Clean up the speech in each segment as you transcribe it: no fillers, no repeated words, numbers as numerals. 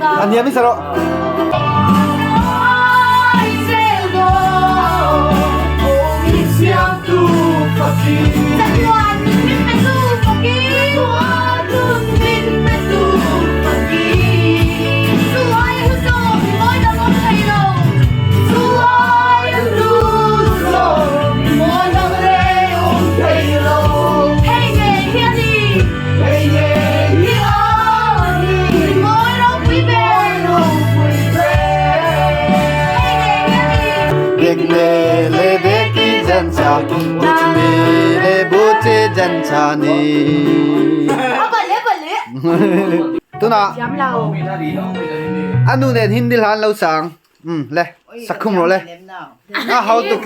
A hniam in sa rawh. Tuna anu nen hindi hlan lo sang le sakhum ro le a hau tuk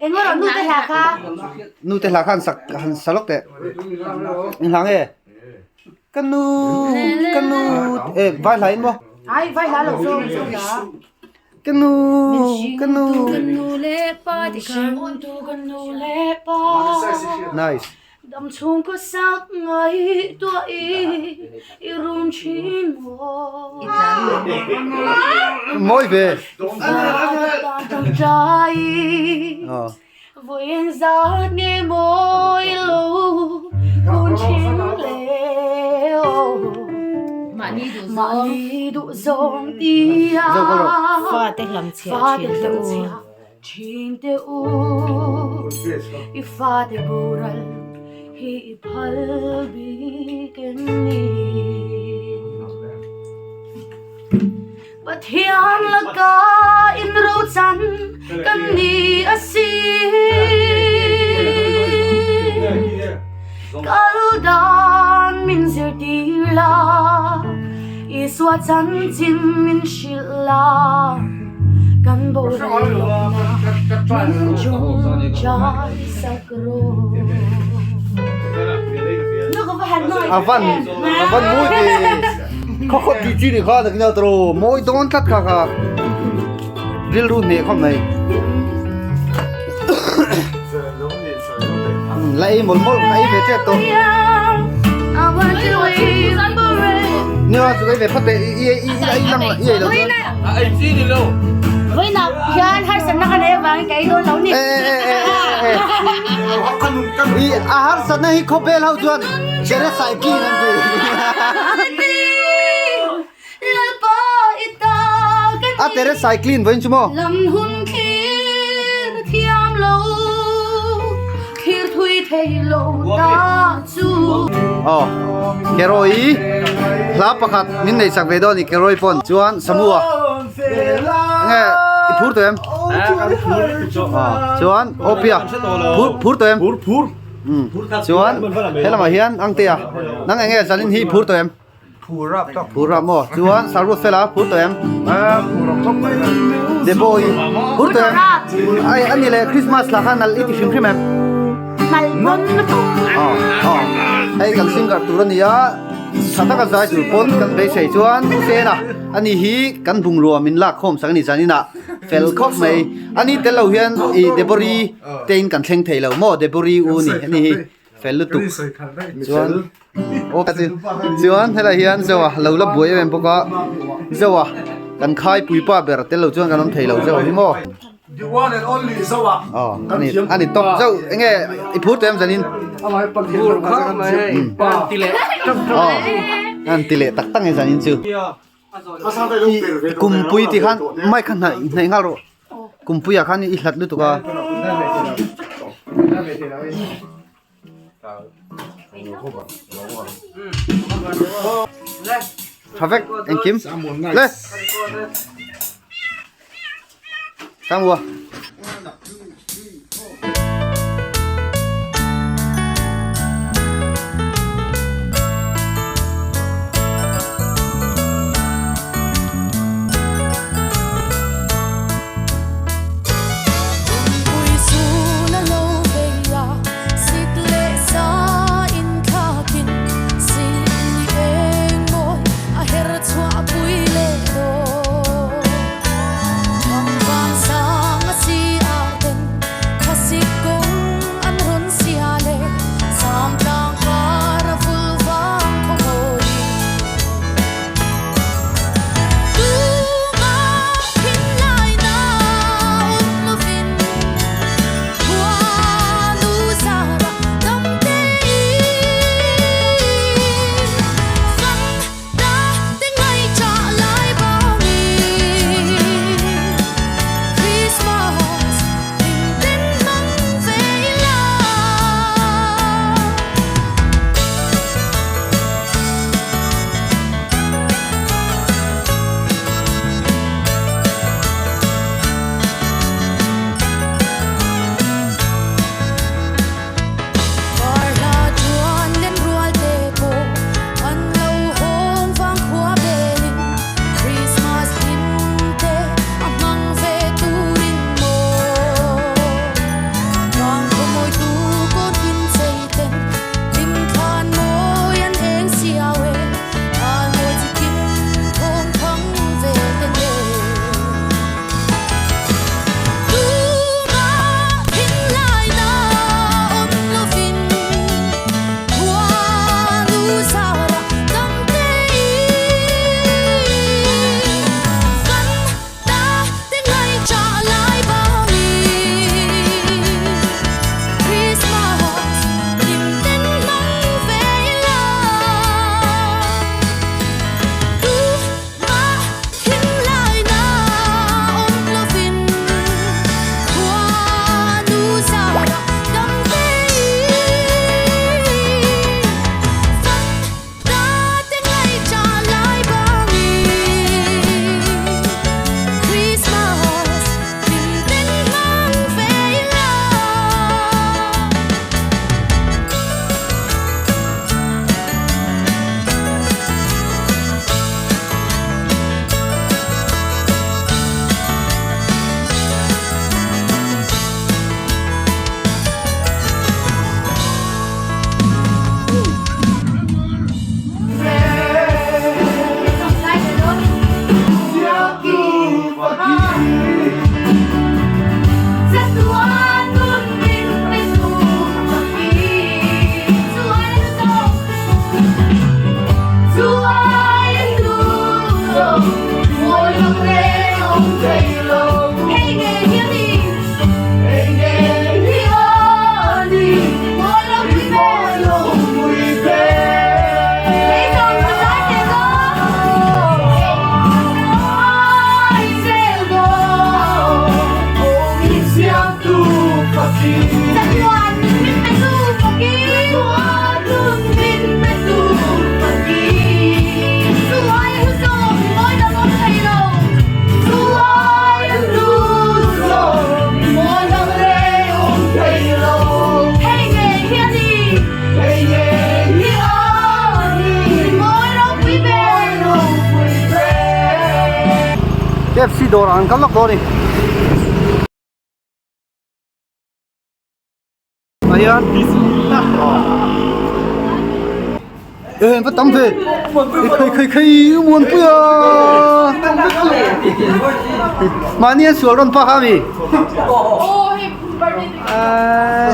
Nu te hla kha. Nu te hla khan sak han salok te. In hlang e. Ka nu ka nu e vai hla in mo. Ai vai hla lo so so la. Ka nu ka nu. Ka nu le pa ti khan. Ka nu le pa. Nice. Dam chung ko sak ngai tua i i run chin mo. Moi ve. Tang trai. Voin zat nge moi lo kun chin leo. Mani du zong tia. Fa te hlam chhia thin te u. Thin te u i fate boral hi i phal bik em ni? Pathian laka in rochan kan ni a si. Kal dan min zirtir la, Isua chanchin min hrilh la. Kan boral lohna min tawngtai sak rawh. A van a van mawi ve khaw khawt tih chi ni kha tak nia tawh mawi dawn tlat kha kha rilru hneh khawp mai la ei mawlh mawlh ka ei ve tep tawh nia chu ei ve phawt teh i i i lang i ei lo chuan a ei chi ni lo Vawiinah hian harsatna ka nei avangin ka ei dawn lo ni. E e e e e i a harsatna hi khawvel ho chuan chere cycling an ti. A tere cycling vawiin chu maw? Lam hun thlir thiam lo thlir thui thei lo ta chu. Aw Keroi hla pakhat min nei sak ve dawn a ni Keroi pawn chuan Samua enge i phur tawh em? Chuan Opia phur phur tawh em? Phur phur. Chuan helamah hian Angtea nang enge Zalin hi i phur tawh em? Phur rap tak. Phur rap maw? Chuan Sarut fela phur tawh em? A phur rap khawp mai la. Debo i phur tawh em? Ai ani le Christmas lah kha nalh i ti hrim hrim em? Nalh pawn lutuk. Aw aw hei kan singer tur a ni a tha taka zai tur pawn kan beisei chuan U Sena ani hi kan bungrua min lak khawm sak a ni zaninah fel khawp mai ani tel lo hian i Debori te in kan thleng thei lo maw Debori u ni ani hi. Fel lutuk chuan aw chuan helai hian Zoa lo la buai em em bawk a Zoa kan khai puipa ber tel lo chuan kan awm thei lo Zoa hi maw aw ani ani tawp zauh enge i phur tawh em zanin aw an ti leh tak tak nge zanin chu i kumpui tih khan mic kha hnaih hnaih nghal rawh. Kumpuiah khan i hlat lutuk a. Tha vek engkim le. Sangua. KFC dawrah an kal lawk dawn a ni. Ah hian e va tam ve khei khei khei muanpui a mahni an sual rawn phak a mi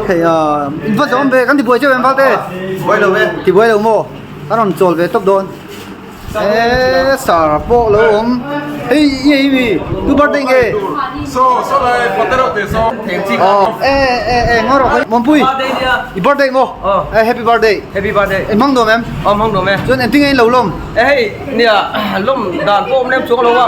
khei a in va zawm ve kan ti buai cheu em valte ti buai lo maw a rawn chawl ve tawp dawn. Eee sar pawh lo awm hei i ei mi tu birthday nge aw e e e ngaw rawh khawi Mampui i birthday maw e happy birthday happy birthday i hmang nuam em aw hmang nuam e chuan engtin nge in lo lawm e hei nia lawm dan pawh awm lem chuang lo a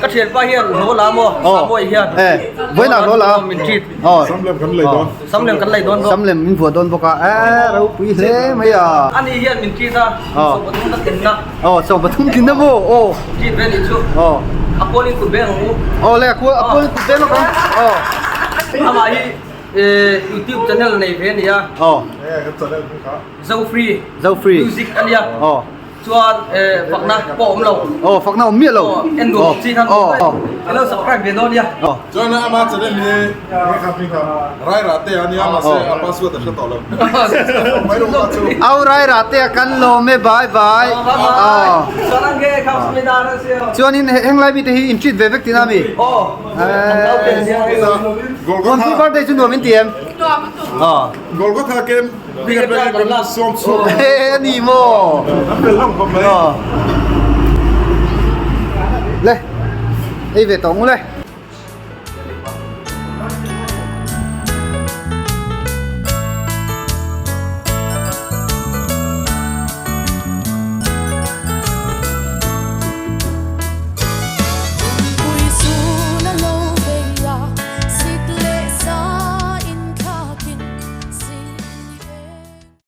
ka thianpa hian hlaw la maw Samuai hian e vawiinah hlaw la min treat aw Samlem kan lei dawn. Samlem kan lei dawn bawk. Samlem min vuah dawn bawk a e ropui hle mai a. Ani hian min treat a. Sawmpathum ka tlinna. Aw sawmpathum tlinna maw aw. Treat ve nih chu. Aw. A kualin kut beng ang u. Aw le a kual a kualin kut beng lawk ang. Aw. Amah hi YouTube channel nei ve a ni a. Aw. Zo free. Zo free. Music a nia. Aw. Chuan fakna pawh awm lo. Aw fakna awm miah lo. Aw en nuam chi khan. Aw. Ka lo subscribe ve dawn nia. Aw. Chuan ama channel hi Rai Rate a nia mahse a password a hre tawh lo. Mai lo kha chu. Au Rai Rate a kan lawm e bye bye. Aw. Chuan ang ge kham sumida na sia. Chuan in heng lai mi te hi in treat ve vek tina mi. Aw. Golgotha birthday chu nuam in ti em? Nuam lutuk. Aw. Golgotha kem He ni maw? Le, ei ve tawh ngu le.